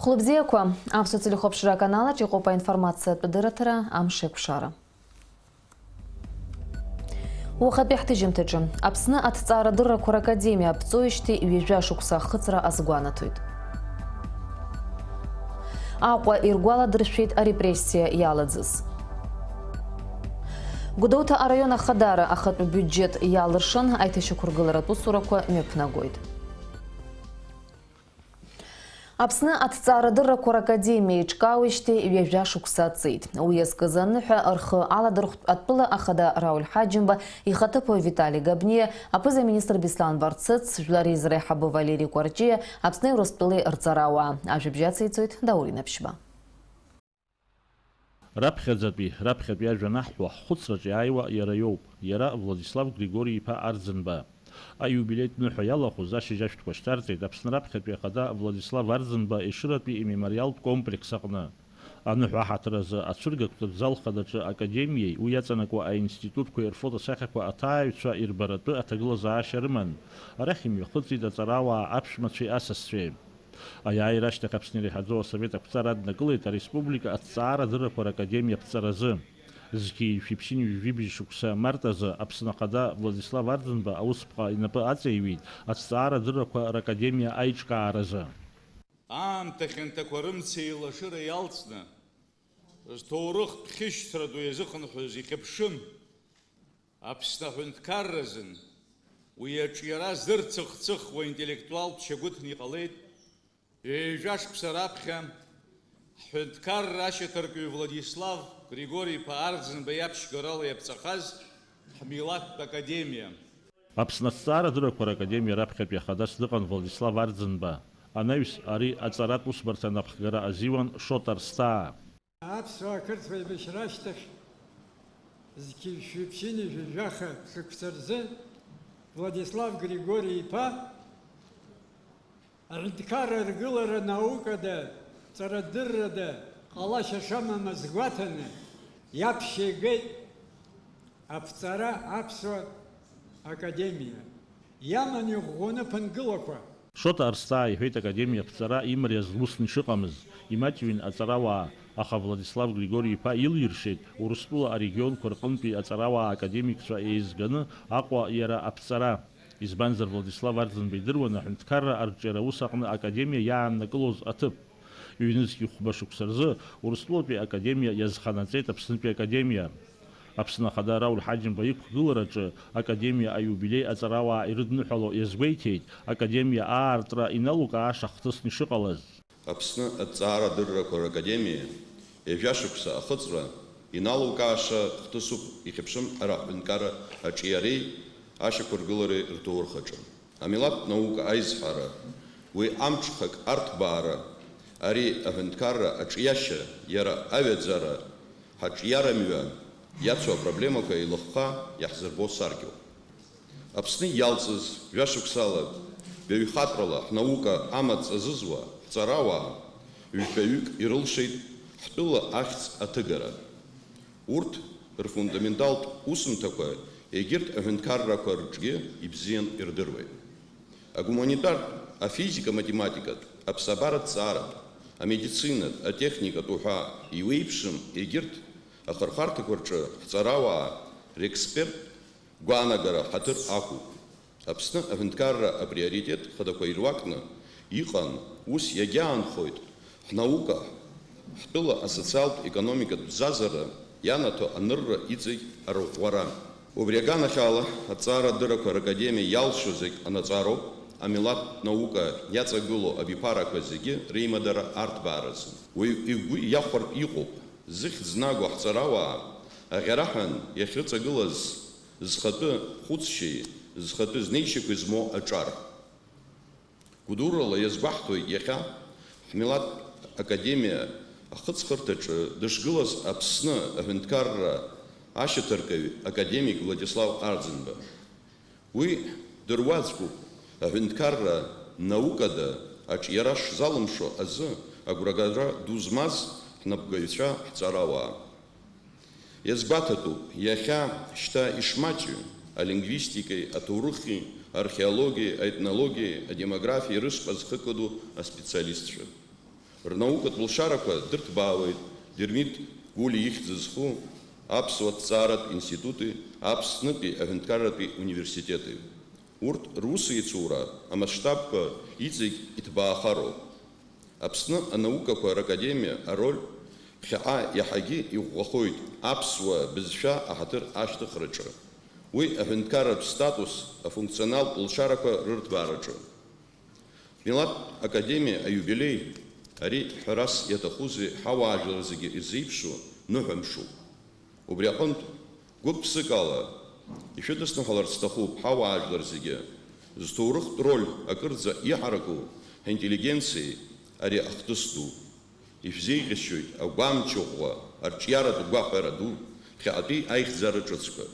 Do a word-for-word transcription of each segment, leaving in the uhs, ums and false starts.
Хәлыбзиақәа, Аԥсуа телехәаԥшра аканалаҿ иҟоуп аинформациатә дырраҭара Амшеиқәшара. Уахатәи ҳҭыжьымҭаҿы Аԥсны аҭҵаарадыррақәа ракадемиа аԥҵоижьҭеи ҩажәа шықәса ахыҵра азгәанаҭоит. Аҟәа иргәаладыршәеит арепрессиа иалаӡыз. Гәдоуҭа араион ахадара ахатәы биуџьеҭ иалыршан, аиҭашьақәыргыларатә усурақәа мҩаԥнагоит. Аԥсны аҭҵаарадыррақәа ракадемиа еиҿкаауеижьҭеи ҩажәа шықәса ҵит. Уи иазкыз аныҳәа рхы аладырхәт атәыла ахада Рауль Ҳаџьымба, ихаҭыԥуаҩ Витали Габниа, аԥыза-министр Беслан Барцыц, жәлар реизара аиҳабы Валери Кәарҷиа, Аԥсни Урыстәылеи рҵарауаа. Ажәабжь ациҵоит Даур Инаԥшьба. Раԥхьаӡатәи, раԥхьатәи ажәа анаҳҳәо, ҳхәыцраҿ иааиуа иара иоуп, иара Владислав Григори-иԥа Арӡынба. Аиубилеитә ныҳәа иалахәыз ашьыжь ашәҭқәа шьҭарҵеит Аԥсны раԥхьатәи ахада Владислав Арӡынба Ешыратәи имемориалтә комплекс аҟны. Аныҳәа аҳаҭыр азы ацәыргақәҵатә зал хадаҿы академиеи уи иаҵанакуа аинститутқәеи рфотосахьақәа аҭааҩцәа ирбаратәы аҭагылазаашьа рыман. Арахь имҩахыҵит аҵарауаа аԥшәмацәеи асасцәеи. Аиааира ашьҭахь Аԥсны иреиҳаӡоу асовет ақәҵара аднакылеит ареспублика аҭҵаарадыррақәа ракадемиа аԥҵаразы. Зқьи жәшәи ԥшьынҩажәи жәибжь шықәса март азы Аԥсны Ахада Владислав Арӡынба аусԥҟа инапы аҵеиҩит аҭҵаарадыррақәа ракадемиа аиҿкааразы. Аамҭа хьанҭақәа рымца еилашыра иалҵны, зҭоурыхтә хьышьҭра ду иазыхынҳәыз ихьыԥшым Аԥсны аҳәынҭқарразын, уи аҿиара зырцыхцыхуа интеллектуалтә шьагәыҭны иҟалеит. Ҩажәа шықәса раԥхьа ҳҳәынҭқарра ашьаҭаркҩы Владислав Григори-иԥа Арӡынба иаԥшьгарала иаԥҵахаз ҳмилаҭтә академиа. Аԥсны аҭҵаарадыррақәа ракадемиа раԥхьатәи ахадас дыҟан Владислав Арӡынба. Анаҩс ари аҵаратә усбарҭа анапхгара азиуан Шоҭа Арсҭаа. Аԥсуа-ақырҭуа еибашьра ашьҭахь зқьи жәшәи ԥшьынҩажәи жәаха шықәса рзы Владислав Григори-иԥа аҳәынҭқарра аргылара наукада, ҵарадыррада ҟалашьа шамам азгәаҭаны иаԥхьа игеит аԥҵара Аԥсуа Академиа. Иаман иӷәӷәаны ԥынгылақәа. Шоҭа Арсҭаа иҳәеит, академиа аԥҵара имариаз лусны ишыҟамыз, имаҷҩын аҵарауаа, аха Владислав Григори-иԥа илиршеит Урыстәыла арегионқәа рҟынтәи аҵарауаа академикцәа еизганы Аҟәа иара аԥҵара. Избанзар, Владислав Арӡынба идыруан аҳәынҭқарра арҿиара аус аҟны академиа иааннакылоз аҭыԥ. Ҩнызқь хәба шықәса рзы Урыстәылатәи академиа иазханаҵеит Аԥснытәи академиа. Аԥсны Ахада Рауль Ҳаџьымба иқәгылараҿы академиа аиубилеи аҵарауаа ирыдныҳәало иазгәеиҭеит академиа аартра иналукааша хҭысны ишыҟалаз. Аԥсны аҭҵаарадыррақәа ракадемиа ҩажәа шықәса ахыҵра иналукааша хҭысуп ихьыԥшым ара аҳәынҭқарра аҿиареи ашьақәыргылареи рҭоурых аҿы. Амилаҭтә наука аизҳара, уи амҽхак арҭбаара, ари аҳәынҭқарра аҿиашьа, иара аҩаӡара, ҳаҿиарамҩа иацу апроблемақәа еилыхха иаҳзырбо саркьоуп. Аԥсны иалҵыз, жәашықәсала, ҩаҩхатрала ҳнаука амаҵ азызуа ҳҵарауаа, ҩбаҩык ирылшеит ҳтәыла ахьӡ аҭыгара. Урҭ рфундаменталтә усумҭақәа егьырҭ аҳәынҭқаррақәа рҿгьы ибзиан ирдыруеит. Агуманитартә, афизика-математикатә, аԥсабаратә ҭҵааратә, амедицинатә, атехникатә уҳәа иуеиԥшым егьырҭ ахырхарҭақәа рҿы ҳҵарауаа рексперттә гәаанагара ҳаҭыр ақәуп. Аԥсны аҳәынҭқарра априоритет хадақәа ируакны иҟан, ус иагьаанхоит ҳнаука, ҳтәыла асоциалтә-економикатә бзазара ианаҭо анырра иҵегь арӷәӷәара. Убри аганахьала, аҭҵаарадыррақәа ракадемиа иалшо зегь анаҵароуп, амилаҭтә наука иаҵагылоу абиԥарақәа зегьы реимадара арҭбааразы. Уаҩ игәы иахәартә иҟоуп, зыхьӡ нагоу ҳҵарауаа аӷьараҳәан иахьрыҵагылаз зхатәы хәыцшьеи зхатәы знеишьақәеи змоу аҿар. Гәдурала иазгәаҳҭоит иахьа ҳмилаҭтә академиа ахыҵхырҭаҿы дышгылаз Аԥсны аҳәынҭқарра ашьаҭаркаҩ академик Владислав Арӡынба. Уи дыруаӡәкуп аҳәынҭқарра наукада аҿиара шзалымшо азы агәрагара ду змаз ҳнапхгаҩцәа, ҳҵарауаа. Иазгәаҭатәуп иахьа шьҭа ишмаҷҩу алингвистикеи, аҭоурыхи, археологиеи, аетнологиеи, адемографиеи рышҟа зхы кыду аспециалистцәа. Рнаукатә лшарақәа дырҭбаауеит Дырмит Гәлиа ихьӡ зху Аԥсуа ҭҵааратә институти Аԥснытәи аҳәынҭқарратәи университети. Урҭ русеицура амасштабқәа иҵегь иҭбаахароуп. Аԥсны анаукақәа ракадемиа ароль ԥхьаҟа иаҳагьы иӷәӷәахоит аԥсуа бызшәа аҳаҭыр ашьҭыхраҿы, уи аҳәынҭқарратә статус, афункционалтә лшарақәа рырҭбаараҿы. Милаҭтә академиа аиубилеи ари, ҳәарас иаҭахузеи, ҳауаажәлар зегьы ирзеиԥшу ныҳәамшуп. Убри аҟынтә, гәык-ԥсыкала ишәыдысныҳәаларц сҭахуп ҳауаажәлар зегьы, зҭоурыхтә роль акырӡа иҳараку ҳинтеллигенциеи ари ахҭыс ду. Ишәзеиӷьасшьоит агәамч ӷәӷәа, арҿиаратә гәаҳәара ду, ԥхьаҟатәи аихьӡара ҿыцқәа.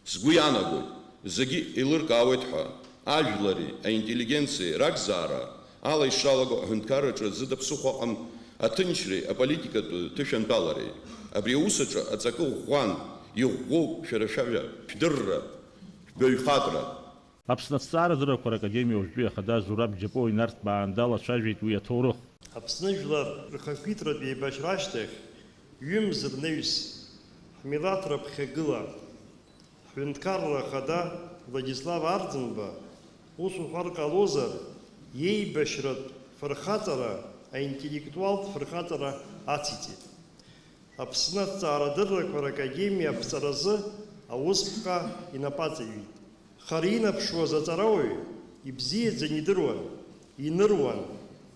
Сгәы иаанагоит, зегьы еилыркаауеит ҳәа, ажәлари аинтеллигенциеи ракзаара ала ишалаго аҳәынҭқарраҿы зыда ԥсыхәа ыҟам аҭынчреи аполитикатә ҭышәантәалареи. Абри аус аҿы аҵакы ӷәӷәан, иӷәӷәоуп шәара шәажәа, шәдырра, шәбаҩхатәра. Аԥсны аҭҵаарадыррақәа ракадемиа уажәтәи ахада Зураб Џьапуа инарҭбаан далацәажәеит уи аҭоурых. Аԥсны жәлар рхақәиҭратә еибашьра ашьҭахь, ҩымз рнаҩс, ҳмилаҭ раԥхьагыла, ҳҳәынҭқарра ахада Владислав Арӡынба, ус уҳәар ҟалозар, иеибашьратә фырхаҵара, аинтеллектуалтә фырхаҵара ациҵеит. Аԥсны аҭҵаарадыррақәа ракадемиа аԥҵаразы аусԥҟа инапаҵаҩит. Хара инаԥшуаз аҵарауаҩ ибзиаӡаны идыруан, иныруан,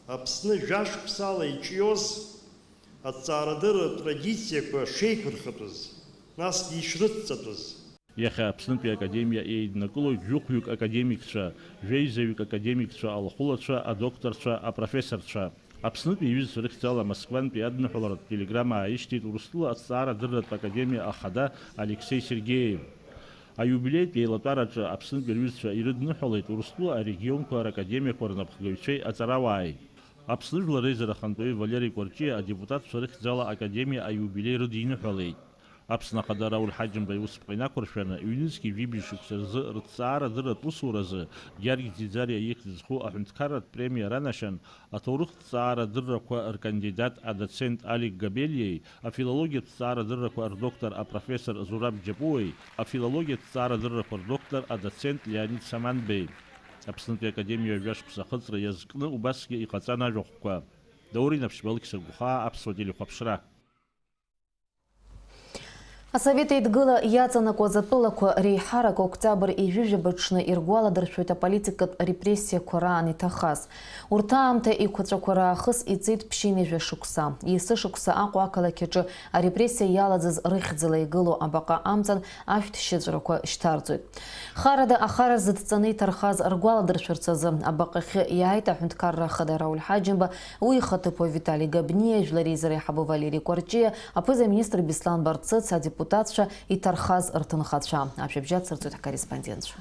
Аԥсны жәашықәсала иҿиоз аҭҵаарадырратә традициақәа шеиқәырхатәыз, насгьы ишрыцҵатәыз. Иахьа Аԥснытәи академиа еиднакылоит жәохәҩык академикцәа, жәеизаҩык академикцәа, алахәылацәа, адокторцәа, апрофессорцәа. Аԥснытәи иҩызцәа рыхьӡала Москвантәи адныҳәаларатә телеграмма ааишьҭит Урыстәыла аҭҵаарадырратә академиа ахада Алексеи Сергеев. Аиубилеитә еилатәараҿы Аԥснытәи рҩызцәа ирыдныҳәалеит Урыстәыла арегионқәа ракадемиақәа рнапхгаҩцәеи аҵарауааи. Аԥсны Жәлар Реизара Ахантәаҩы Валери Кәарҷиа адепутатцәа рыхьӡала академиа аиубилеи рыдиныҳәалеит. Аԥсны Ахада Рауль Ҳаџьымба иусԥҟа инақәыршәаны, ҩнызқьи жәибжь шықәса рзы рыҭҵаарадырратә усуразы Георги Ӡиӡариа ихьӡ зху аҳәынҭқарратә премиа ранашьан, аҭоурыхҭҵаарадыррақәа ркандидат адоцент Алик Габелиеи, афилологиатә ҭҵаарадыррақәа рдоктор апрофессор Зураб Џьапуеи, афилологиатә ҭҵаарадыррақәа рдоктор адоцент Леонид Саманбеи. Аԥснытәи академиа ҩажәа шықәса ахыҵра иазкны убасгьы иҟаҵан ажәахәқәа. Даур Инаԥшьба, Алықьса Гәхаа, Аԥсуа телехәаԥшра. Асовет Еидгыла иаҵанакуаз атәылақәа реиҳарак октиабр ижәижәаба аҽны иргәаладыршәоит аполитикатә репрессиақәа раан иҭахаз. Урҭ аамҭа еиқәаҵәақәа раахыс иҵит ԥшьынҩажәа шықәса. Есышықәса Аҟәа ақалақь аҿы арепрессиа иалаӡыз рыхьӡала игылоу абаҟа амҵан ашәҭшьыҵәрақәа шьҭарҵоит. Харада ахара зыдҵаны иҭархаз ргәаладыршәарц азы абаҟахьы иааит аҳәынҭқарра ахада Рауль Ҳаџьымба, уи ихаҭыԥуаҩ Витали Габниа, Жәлар Реизара аиҳабы Валери Кәарҷиа, аԥыза-министр Беслан Барцыц, адепутатцәа, иҭархаз рҭынхацәа. Ажәабжь ацырҵоит ҳкорреспондентцәа.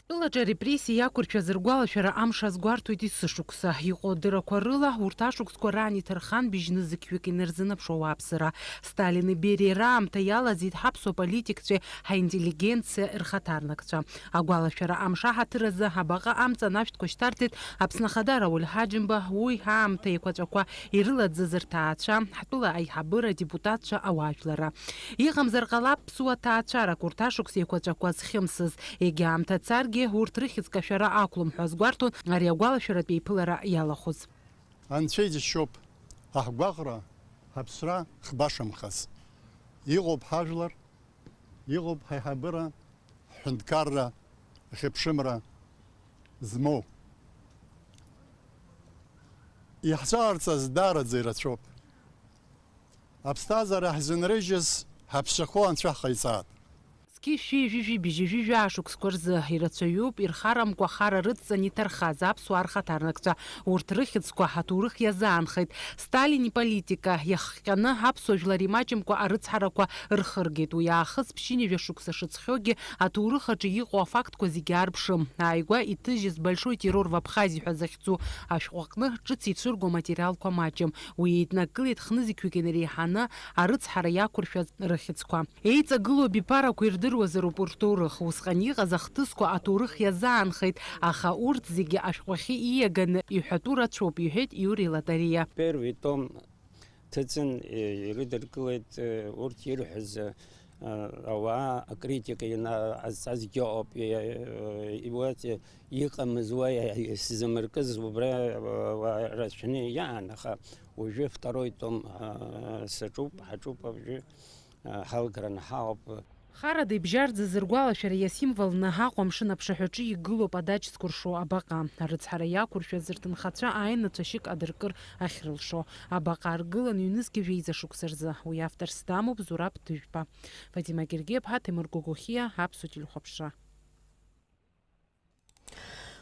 Ҳтәылаҿы арепрессиа иақәыршәаз ргәалашәара амш азгәарҭоит есышықәса. Иҟоу адыррақәа рыла, урҭ ашықәсқәа раан иҭархан быжьнызқьҩык инарзынаԥшуа ауааԥсыра. Сталини Бериа раамҭа иалаӡит ҳаԥсуа политикцәеи ҳаинтеллигенциа рхаҭарнакцәа. Агәалашәара амш аҳаҭыр азы абаҟа амҵан ашәҭқәа шьҭарҵеит Аԥсны Ахада Рауль Ҳаџьымба, уи аамҭа еиқәаҵәақәа ирылаӡыз рҭаацәа, ҳтәыла аиҳабыра, адепутатцәа, ауаажәларра. Иҟамзар ҟалап ԥсуа ҭаацәарак урҭ ашықәс еиқәаҵәақәа зхьымсыз. Егьа аамҭа царгьы, урҭ рыхьӡ кашәара ақәлым ҳәа азгәарҭон ари агәалашәаратә еиԥылара иалахәыз. Анцәа иџьшьоуп ҳаҳгәаҟра, ҳаԥсра хбашамхаз. Иҟоуп ҳажәлар, иҟоуп ҳаиҳабыра, ҳҳәынҭқарра, ахьыԥшымра змоу. Иаҳзаҳарҵаз даараӡа ирацәоуп. Аԥсҭазаара ҳзынрыжьыз ҳаԥсахо Анцәа ҳҟаиҵааит. Зқьи шәи жәижәи быжьи жәижәи ашықәсқәа рзы ирацәаҩуп ирхарамкәа хара рыдҵан иҭархаз аԥсуаа рхаҭарнакцәа. Урҭ рыхьӡқәа ҳаҭоурых иазаанхеит. Сталин иполитика иахҟьаны аԥсуа жәлар имаҷымкәа арыцҳарақәа рхыргеит. Уи аахыс ԥшьынҩажәа шықәса шыҵхьоугьы аҭоурых аҿы иҟоу афактқәа зегьы аарԥшым. Ааигәа иҭыжьыз Большой террор в Абхазии ҳәа захьӡу ашәҟәы аҟны ҿыц ицәырго аматериалқәа маҷым. Уи еиднакылеит хнызқьҩык инареиҳаны арыцҳара иақәыршәаз рыхьӡқәа. Еиҵагылоу абиԥарақәа ирдыруеит Уазыруп урҭ рҭоурых. Усҟан иҟаз ахҭысқәа аҭоурых иазаанхеит, аха урҭ зегьы ашәҟәахьы ииаганы иҳәатәу рацәоуп, иҳәеит Иури Лотариа. Первый том ҭыҵын, ирыдыркылеит, урҭ ирҳәаз, ауаа акритика ианаҟазҵазгьы ыҟоуп, иуеит, иҟамыз уа исзамыркыз убра рацәаны иаан, аха уажәы второй том саҿуп, ҳаҿуп уажәы. Ҳалгараны ҳаауп. Харада ибжьарӡыз ргәалашәара иасимволны Аҟәа амшын аԥшаҳәаҿы игылоуп адаҷ зкәыршоу абаҟа. Арыцҳара иақәыршәаз рҭынхацәа ааины цәашьык адыркыр ахьрылшо. Абаҟа аргылан ҩнызқьи жәеиза шықәса рзы. Уи авторс дамоуп Зураб Ҭыжәба. Фатима Гергиаԥҳа, Ҭемыр Гогохиа, Аԥсуа телехәаԥшра.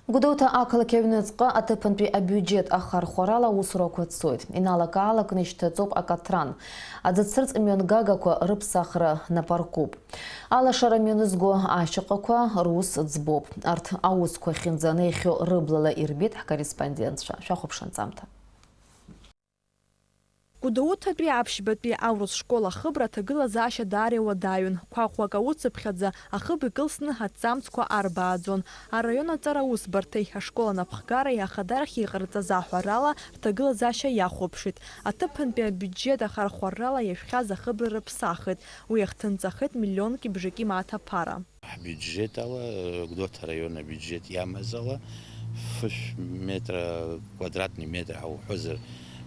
Гәдоуҭа ақалақь аҩныҵҟа аҭыԥантәи абиуџьет ахархәарала аусурақәа цоит. Иналак-аалакны ишьҭаҵоуп акаҭран. Аӡы цырҵ мҩангагақәа рыԥсахра напаркуп. Алашара мҩанызго ашьаҟақәа рус ӡбоуп. Арҭ аусқәа ахьынӡанеихьоу рыблала ирбеит ҳкорреспондентцәа. Шәахәаԥш анҵамҭа. Гәдоуҭатәи аԥшьбатәи аурыс школ ахыбра аҭагылазаашьа даара иуадаҩын. Қәахәак ауцыԥхьаӡа ахыб икылсны аҭӡамцқәа арбааӡон. Араион аҵара усбарҭеи ашкол анапхгареи ахадарахь иҟарҵаз аҳәарала, рҭагылазаашьа иахәаԥшит. Аҭыԥантәи абиуџьет ахархәарала иашәхьаз ахыбра рыԥсахит. Уи иахҭынҵахеит миллионки бжаки мааҭ аԥара. Ҳбиуџьет ала, Гәдоуҭа араион абиуџьет иамаз ала, фышә метра, квадратный метр ҳауҳәозар,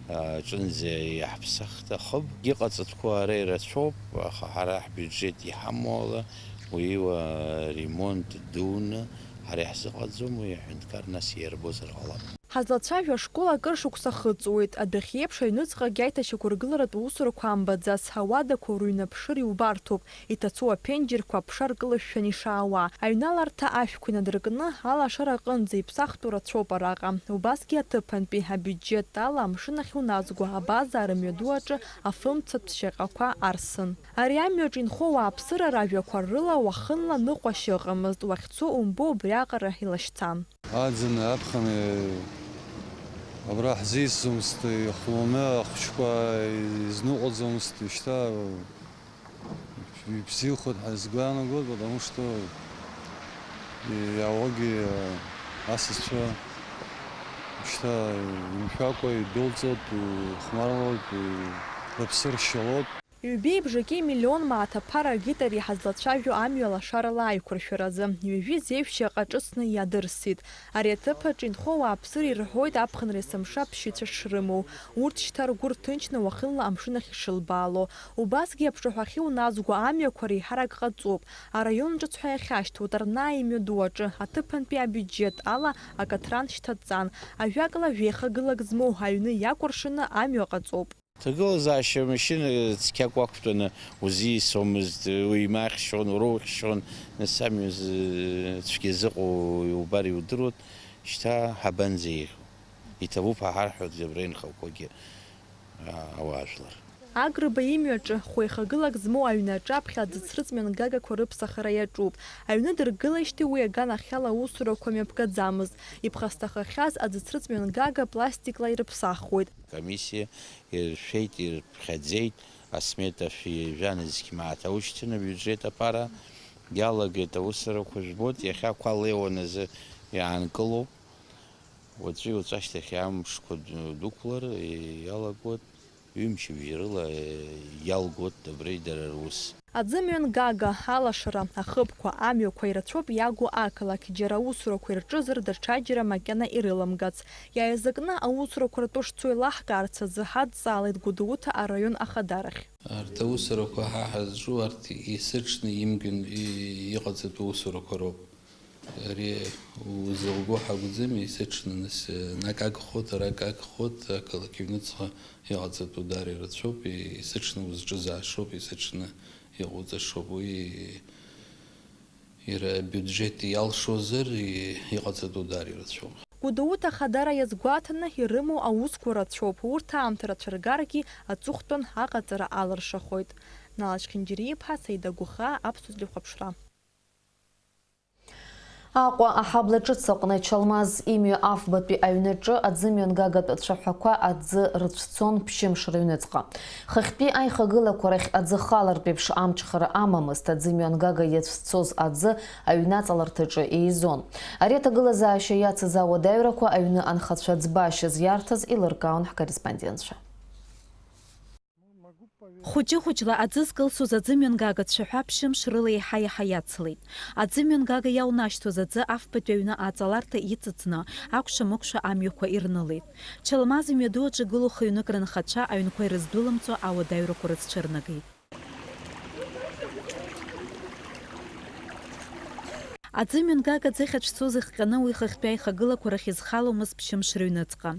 аҿынӡа иаҳԥсахт ахыб. Иҟаҵатәқәоу ара ирацәоуп, аха ҳара ҳбиуџьет иҳамоу ала, уи уа ремонт дуны ҳара иаҳзыҟаҵом, уи аҳәынҭқар нас иарбозар ҟалап. Ҳазлацәажәо ашкол акыр шықәса ахыҵуеит. Адәахьеиԥш аҩныҵҟагьы аиҭашьақәыргыларатә усурақәа амбаӡац, ауадақәа урыҩнаԥшыр иубарҭоуп, иҭацәу аԥенџьырқәа аԥша ркылышәшәаны ишаауа. Аҩналарҭа ашәқәа инадыркны, алашара аҟынӡа иԥсахтәу рацәоуп араҟа. Убасгьы аҭыԥантәи абиуџьет ала амшын ахь уназго абаза рымҩаду аҿы афымцатә шьаҟақәа арсын. Ари амҩаҿ инхо ауааԥсыра ражәақәа рыла уахынла ныҟәашьа ыҟамызт, уахьцо умбо убриаҟара илашьцан. Аӡын аԥхын, абра ҳзиӡомызт, ихәланы ахәыҷқәа изныҟәаӡомызт, шьҭа ибзиахоит ҳәа сгәы иаанагоит, потому что иаауагьы асасцәа шьҭа имшәакәа идәылҵуеит, ихәмарлоит, рыԥсы ршьалоит. Ҩбеи бжаки миллион мааҭ аԥара агеит ари ҳазлацәажәо амҩа лашарала аиқәыршәаразы. Ҩажәи зеижә шьаҟа ҿыцны иадырсит. Ари аҭыԥ аҿы инхо ауааԥсыра ирҳәоит аԥхынра есымша аԥсшьаҩцәа шрымоу. Урҭ шьҭа ргәы рҭынчны уахынла амшын ахь ишылбаало. Убасгьы аԥшаҳәахьы уназго амҩақәа реиҳарак ҟаҵоуп. Араион ҿыц ҳәа иахьашьҭоу Ҭарнаа имҩаду аҿы аҭыԥантәи абиуџьет ала акаҭран шьҭаҵан. Ажәакала, жәеихагылак змоу аҩны иакәыршаны амҩа ҟаҵоуп. Ҭагылазаашьа амашьына цқьак уақәтәаны узиасуамызт, уимаахьшьон, уроухьшьон, нас амҩа зы-, цәгьа зыҟоу иубар иудыруан, шьҭа ҳабанӡеиӷьу? Иҭабуп ҳәа ҳарҳәоит абра инхақәагьы, а, ауаажәлар. Агрба имҩаҿы хәеихагылак змоу аҩны аҿаԥхьа аӡыцрыҵ мҩангагақәа рыԥсахара иаҿуп. Аҩны дыргылеижьҭеи уи аганахьала аусурақәа мҩаԥгаӡамызт. Иԥхасҭахахьаз аӡыцрыҵ мҩангага пластикла ирыԥсахуеит. Комиссиа иршәеит, ирԥхьаӡеит, асмета шәи жәа нызқь мааҭ аушьҭын абиуџьет аԥара иалагеит аусурақәа жәбоит, иахьа ақәа леиуан азы иаанкылоуп. Уаҵәи уаҵәашьҭахь амшқәа ду-, дәықәлар иалагоит, ҩымчыбжьа рыла иалгоит абри дара рус. Аӡы мҩангага, алашара, ахыбқәа, амҩақәа ирацәоуп иагу ақалақь, џьара аусурақәа ирҿызар, даҽаџьара макьана ирыламгац. Иааизакны аусурақәа ртәы шцо еилаҳкаарц азы ҳадҵаалеит Гәдоуҭа араион ахадарахь. Арҭ аусурақәа ҳа ҳазҿу арҭ есыҽны имгын и-, иҟаҵатәу усурақәа роуп. Ари узылго ҳакәӡам, есыҽны нас, э, анак агхоит, арак агхоит, ақалақь аҩныҵҟа иҟаҵатәу даара ирацәоуп, есыҽны узҿызаашоуп, есыҽны иҟауҵашоуп. Уи иара абиуџьеҭ иалшозар, и-, иҟаҵатәу даара ирацәоуп. Гәдоуҭа Ахадара иазгәаҭаны ирымоу аусқәа рацәоуп, урҭ аамҭа рацәа ргаргьы аҵыхәтәан аҟаҵара алыршахоит. Нала Чхинџьариа-иԥҳа, Саида Гәыхаа, Аԥсуа телехәаԥшра. Аҟәа аҳабла ҿыц аҟны Чалмаз имҩа афбатәи аҩнаҿы аӡымҩангагатә цәаҳәақәа аӡы рыцәцон ԥшьымш рыҩныҵҟа. Хыхьтәи аихагылақәа рахь аӡы халартә еиԥш амҽхара амамызт, аӡымҩангага иацәцоз аӡы аҩнаҵаларҭаҿы еизон. Ари аҭагылазаашьа иацыз ауадаҩрақәа аҩны анхацәа ӡбашьа зиарҭаз еилыркаауан ҳкорреспондентцәа. Хәыҷы-хәыҷла аӡы зкылсуаз аӡымҩангага цәаҳәа ԥшьымш рыла еиҳа-еиҳа иацлеит. Аӡымҩангага иалнашьҭуаз аӡы афбатәи аҩны аҵаларҭа иҵыҵны, акәша-мыкәша амҩақәа ирнылеит. Чалмаз имҩаду аҿы игылоу хҩнык рынхацәа аҩнқәа ирыздәылымҵуа ауадаҩрақәа рызҽырнагеит. Аӡымҩангага аӡы ахьацәцоз ихҟьаны уи хыхьтәи аихагылақәа рахь изхаломызт ԥшьымш рыҩныҵҟа.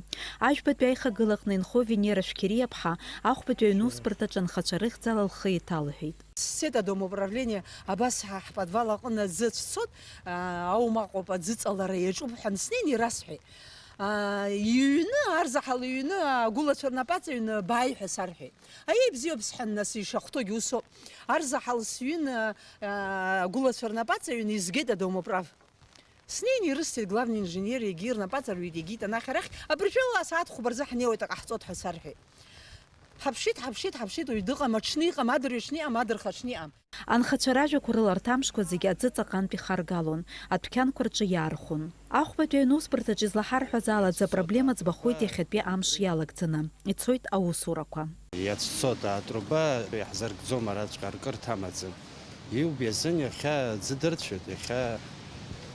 Ажәбатәи аихагылаҟны инхо Венера Шәқьериаԥҳа ахәбатәи аҩнусбарҭаҿы анхацәа рыхьӡала лхы иҭалҳәеит. Сцеит адомоуправление, абас ҳа ҳподвал аҟны аӡы цәцоит, аа, аумаҟоуп, аӡыҵалара иаҿуп ҳәа снеин ирасҳәеит. Аа, иҩны, арзаҳал иҩны, агәылацәа рнапаҵаҩны бааи ҳәа сарҳәеит. Аиеи, бзиоуп, сҳәан, нас, ишахәҭоугьы усоуп. Арзаҳал сҩын, аа, агәылацәа рнапаҵаҩны изгеит адомоуправ. Снеин ирысҭеит главный инженер, егьи рнапаҵаҩ егьит анахь арахь, абыржәы асааҭ хәба рзы ҳнеиуеит, аҟаҳҵоит ҳәа сарҳәеит. Ҳаԥшит, ҳаԥшит, ҳаԥшит, уаҩ дыҟам, аҽны иҟам, адырҩаҽны иҟам, адырхаҽны иҟам. Анхацәа ражәақәа рыла арҭ амшқәа зегьы аӡы ҵаҟантә ихаргалон, адәқьанқәа рҿы иаархон. Ахәбатәи аҩнусбарҭаҿы излаҳарҳәаз ала аӡы апроблема ӡбахоит иахьатәи амш иалагӡаны, ицоит аусурақәа. Иацәцоит атруба, иаҳзаркӡом араҵәҟьа, аркырҭа амаӡам. Иубиазын иахьа аӡы дырцәоит, иахьа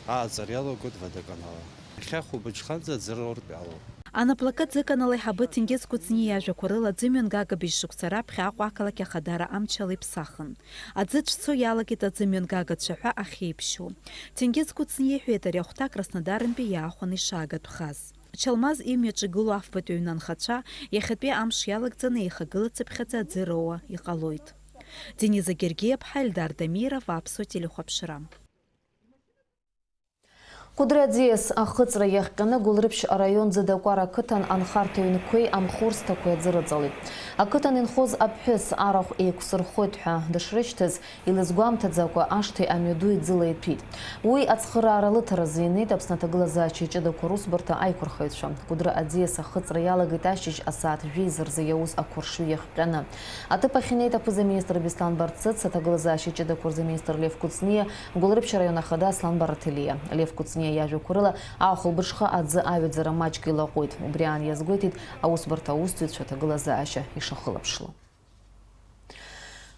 ааҵара иалагоит водоканала. Иахьа хәылбыҽханӡа аӡы рортә иалоуп. Анаплакы аӡыканал аиҳабы Ҭенгиз Кәыҵниа иажәақәа рыла, аӡымҩангага быжьшықәса раԥхьа Аҟәа ақалақь ахадара амчала иԥсахын. Аӡы цәцо иалагеит аӡымҩангага цәаҳәа ахьеиԥшьоу. Ҭенгиз Кәыҵниа иҳәеит, ари ахәҭа Краснодарнтәи иаахәаны ишаагатәхаз. Чалмаз имҩаҿы игылоу афбатәи аҩны анхацәа иахьатәи амш иалагӡаны еихагылацыԥхьаӡа аӡы роуа иҟалоит. Дениза Гергиаԥҳа, Ельдар Дамиров, Аԥсуа телехәаԥшра. Кәыдры аӡиас ахыҵра иахҟьаны Гәылрыԥшь араион Ӡыдакәара ақыҭан анхарҭа ҩнқәеи амхурсҭақәеи аӡы рыҵалеит. Ақыҭан инхоз аԥҳәыс арахә еиқәсырхоит ҳәа дышрышьҭаз, илызгәамҭаӡакәа ашҭеи амҩаду иӡыла иҭәит. Уи ацхыраара лыҭаразы инеит Аԥсны аҭагылазаашьа ҷыдақәа русбарҭа аиқәырхаҩцәа. Кәыдры аӡиас ахыҵра иалагеит ашьыжь асааҭ жәеиза рзы иауз ақәыршҩы иахҟьаны. Аҭыԥ ахь инеит аԥыза-министр Беслан Барцыц, аҭагылазаашьа ҷыдақәа рзы аминистр Лев Кәыҵниа, Гәылрыԥшь араион ахада Аслан Бараҭелиа. Лев Кәыҵниа иажәақәа рыла, ахәылбыҽха аӡы аҩаӡара маҷк илаҟәит. Убри аан иазгәеиҭеит аусбарҭа аусзуҩцәа аҭагылазаашьа ишахылаԥшло.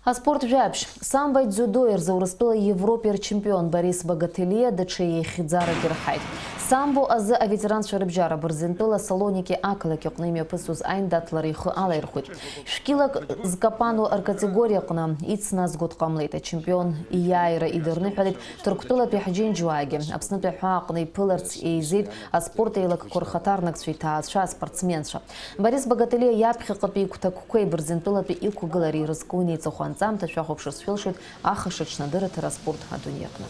Аспорт жәабжь. Самбо дзиудои рзы Урыстәыла Европеи рчемпион Борис Багателиа даҽа еихьӡарак ирҳаит. Самбо азы аветеранцәа рыбжьара Бырзентәыла Салоники ақалақь аҟны имҩаԥысуаз аиндаҭлара ихы алаирхәит. Шәкилак зкапану ркатегориа аҟны ицназго дҟамлеит. Ачемпион ииааира идырныҳәалеит Ҭырқәтәылатәи ҳџьынџьуаагьы. Аԥснытәи аҳәаа аҟны иԥыларц еизеит аспорт еилакқәа рхаҭарнакцәа, иҭаацәа, аспортсменцәа. Борис Багателиа иаԥхьаҟатәи игәҭакқәеи Бырзентәылатәи иқәгылареи ирызку инеиҵыху анҵамҭа шәахәаԥшырц шәылшоит ахаша ҽнадырраҭара аспорт адунеи аҟны.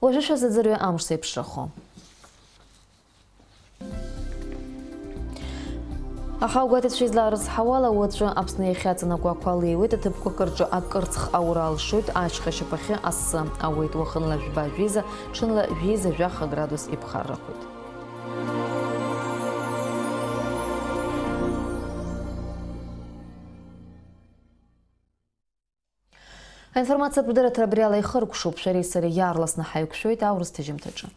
Уажәы шәазыӡырҩы амш зеиԥшрахо. Аха агәаҭатәцәа излаарызҳауала, уаҵәы Аԥсны иахьаҵанакуа ақәа леиуеит, аҭыԥқәак рҿы акырцх аура алшоит, ашьха шьапахьы асы ауеит, уахынла жәба-жәиза, ҽынла жәеиза-жәаха градус иԥхаррахоит. Аинформациатә дырраҭара абриала ихыркәшоуп, шәареи сареи иаарласны ҳаиқәшәоит аурыс ҭыжьымҭаҿы.